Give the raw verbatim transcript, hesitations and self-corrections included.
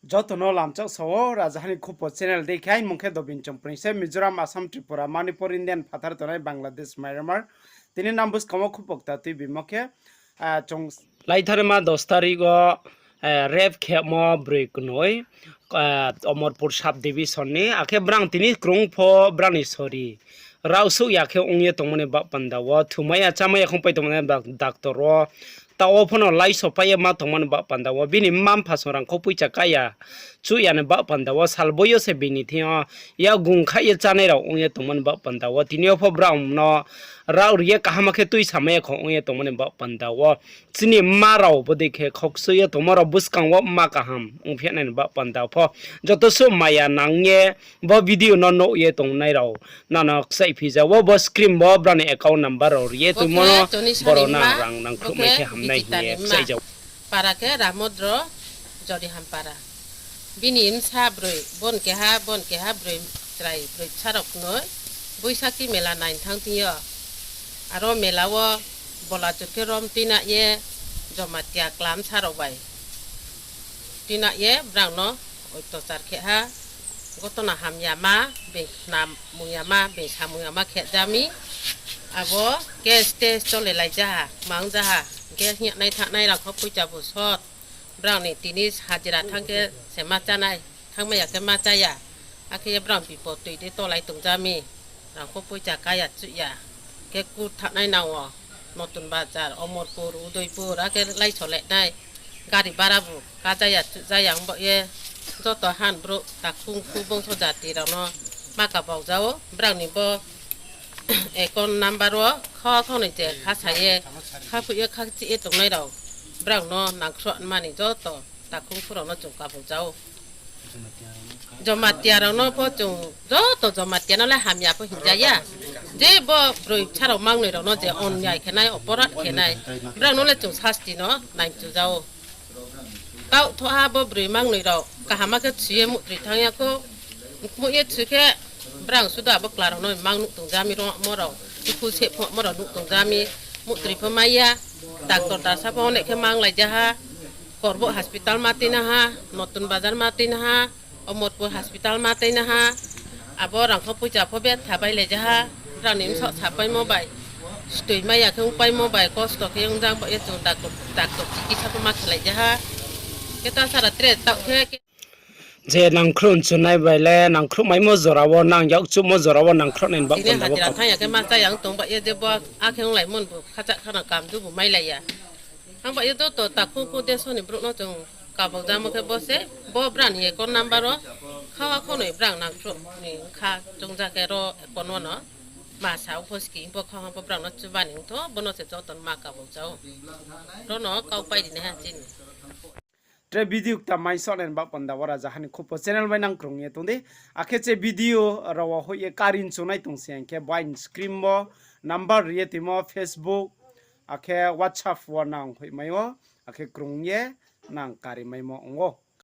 Joto no lamchak sa wo, Rajaha ni Khupo channel dei khe, aini mung khe Dobin Chongpreng se, Mizoram, Assam, Tripura, Manipur, Indian phathar tongnai Bangladesh, Myanmar. Tini nang buskang wo khupo kta tuibimo khe, ah, chung laithanaima dos tarik wo, eh, rape khemo broi knoi, ah, Omorpur sub division ni, akhe brang tini krung pho brang ni sori. Rao suh ya khe ong ye tongmo ni baoh panda wo, thumai ya, chámai ya khong pai tongmo ni ba-, doctor wo. Taoh wo pho no laiso pai ye ma tongmo ni baoh panda wo, bini mma mpha song rangkho poicha kaya, chuh ya ni baoh panda wo, sal boi yo se bini thing yo, ya gung khaih ye chánai rao ong ye tongmo ni baoh panda wo, tini yo pho brao no rao ri ye kaham khe tuisamai ya khong ong ye tongmo ni baoh panda wo. Chini mma rao bodei khe khokchoi ye tongmo rao buskang wo mma kaham ongphi nai ni baoh panda pho. Joto suh maya nang ye bo video no nuh ye tongnai rao, nang no kchaihphi ja wo, bo screen wo brao ni account number rao ri ye tongmo no, boro nang rang nangkhruh mai khe hamnai hing ye kchaih ja wo. Para khe Ramodro, Jorihampara. Bini bsa broi, bon keha, bon keha broi, chrai broi bsa rao knoi, Boisakhi mela naini thanng thing yo. Aro mela wo bola chur khe rom tuina ye, Jomatia klam sa rao bai. Tuina ye brang no oitochar khe ha, gotona hamyama, being khna mungyama, being sa mungyama khe ja mi. Abo gas test cholelai ja ha, mang ja ha, gas hing ya nai thanng nai rangkho poicha bu sot. Brang ni tini hajira thanng khe se ma chánai, thanngmai ya khe ma chá ya. Akhe ye brang bipod toi de tolai tong ja mi. Rangkho poicha kaya chuh ya. Khe kur thanngnai nang wo. Notun Bazar, Omorpur, Udaipur, akhe laiso le nai. Gari bara bu ká ja ya, chuh ja ya ong baoh ye. Joto han brouh, takhung khu bongso jati rao no ma kabau ja ou. Brang ni bo account number wo kha khaunoi je kha sa ye, kha phuh ye kha chih ye tongnai rao, brang no nangkhruh mani joto takhung khu rao no chung kabau ja ou. Jomatia rao no pho chung joto Jomatia no le hamya pho hing ja ya. Je bo broi bsa rao mangnoi rao no je onyai khe nai, oporat khe nai, brang no le chung sasti no nai mchu ja ou. Taoh thoh ha bo broi mangnoi rao kaham khe thu ye muhtri thanng ya khou. Muh ye thu khe brang sudu abo kla rao no mang nuh tong ja mi, rongmo rao, dukhu se phomo rao nuh tong ja mi, muhtri pho mai ya, doctor dasa pho onek khe manglai ja ha, Korbouh hospital ma tuina ha, Notun Bazar ma tuina ha, Omorpur hospital ma tuina ha, abo rangkho poicha pho betha bailai ja ha, brang ni bsaoh sapaimo bai, stoi mai ya khe ongpaimo bai, kosto khe ong jang baoh ye chung doctor, doctor chikitsa pho ma khelai ja ha. Khe ta sara tre taoh khe, je nangkhruh chunai bai le, nangkhruh maimo jora wo, nang yakchuhmo jora wo nangkhruh nai ni baoh panda wo hajira thanng ya khe ma chá ya ong tong baoh ye, je bo akhe onglaimo ni bu khacha khana kamdu bu mailai ya. Ang baoh ye joto takhung khu deso ni brouh no chung kabau jamo khe bo se, bo brang ni account number wo kha wa khaunoi brang nangkhruh ni kha chung ja khe ro account wo no ma sa ou pho ski bo kha ha bo brang no chuba ni ong tho, bo no se joto no ma kabau ja ou. Ro no kau pai ri nai ha chini. Tre video kta mai sonai ni baoh panda wo Rajaha ni Khupo channel bai nang krung ye tong di. Akhe che video rao wo hoih ye kari chungnai tong se hing khe bo aini screen wo number ri ye tuimo Facebook, akhe WhatsApp wo nang hoihmai ou, akhe krung ye nang karimaimo ong ou.